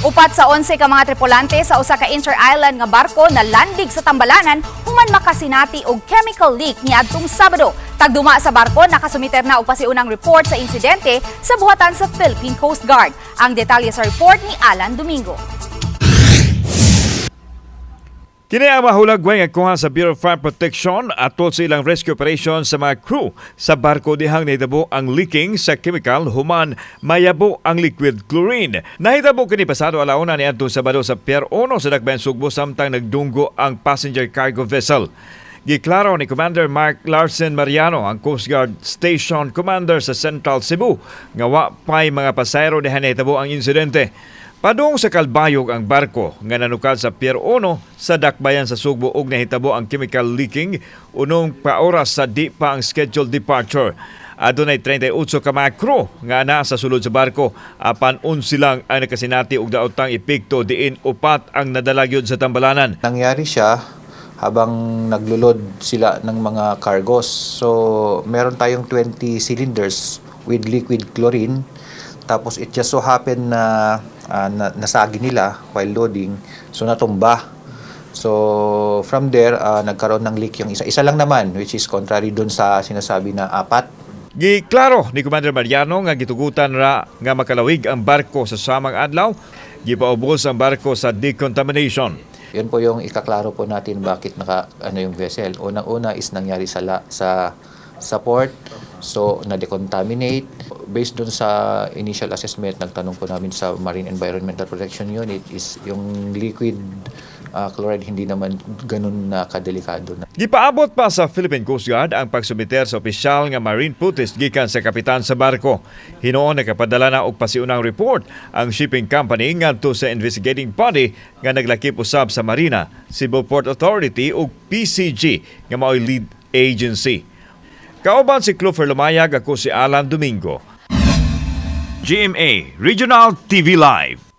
4 sa 11 ka mga tripulante sa usa ka inter-island nga barko na landig sa Tambalanan human makasinati og chemical leak niadtong Sabado. Tagduma sa barko, nakasumiter na og pasiunang report sa insidente sa buhatan sa Philippine Coast Guard. Ang detalye sa report ni Alan Domingo. Kini ang mahulagway nga kuha sa Bureau of Fire Protection atol sa ilang rescue operation sa mga crew sa barko dihang nahitabo ang leaking sa chemical human mayabo ang liquid chlorine. Nahitabo kini pasado alauna ni adtong Sabado sa Pier 1 sa Dakbayan Sugbo samtang nagdunggo ang passenger cargo vessel. Giklaro ni Commander Mark Larsen Mariano, ang Coast Guard Station Commander sa Central Cebu, nga wa pay mga pasahero diha nahitabo ang insidente. Padung sa Kalbayog ang barko nga nanukad sa Pier 1 sa Dakbayan sa Sugbo ug nahitabo ang chemical leaking unong pa oras sa di pa ang scheduled departure. Adunay 38 ka mga crew nga naa sa sulod sa barko, apan 11 lang ang nakasinati og daotang epekto, diin 4 ang nadala gyud sa Tambalanan. Nangyari siya habang naglo-load sila ng mga cargos. So, meron tayong 20 cylinders with liquid chlorine. Tapos it just so happened na nasagi nila while loading. So, natumba. So, from there, nagkaroon ng leak yung isa. Isa lang naman, which is contrary dun sa sinasabi na apat. Giklaro ni Commander Mariano nga gitugutan ra nga makalawig ang barko sa samang adlaw. Gipaubos ang barko sa decontamination. Yun po yung ikaklaro po natin bakit naka ano yung vessel. Unang-una is nangyari sa port. So na-decontaminate. Based dun sa initial assessment, nagtanong po namin sa Marine Environmental Protection Unit is yung liquid chloride, hindi naman ganun na kadelikado. Gipaabot pa sa Philippine Coast Guard ang pagsumiter sa opisyal nga marine footage gikan sa kapitan sa barko. Hinuon nakapadala na og pasiunang report ang shipping company ngadto sa investigating body nga naglakip usab sa Marina, Cebu Port Authority ug PCG nga mao'y lead agency. Kauban si Clover Lumayag, ako si Alan Domingo. GMA Regional TV Live.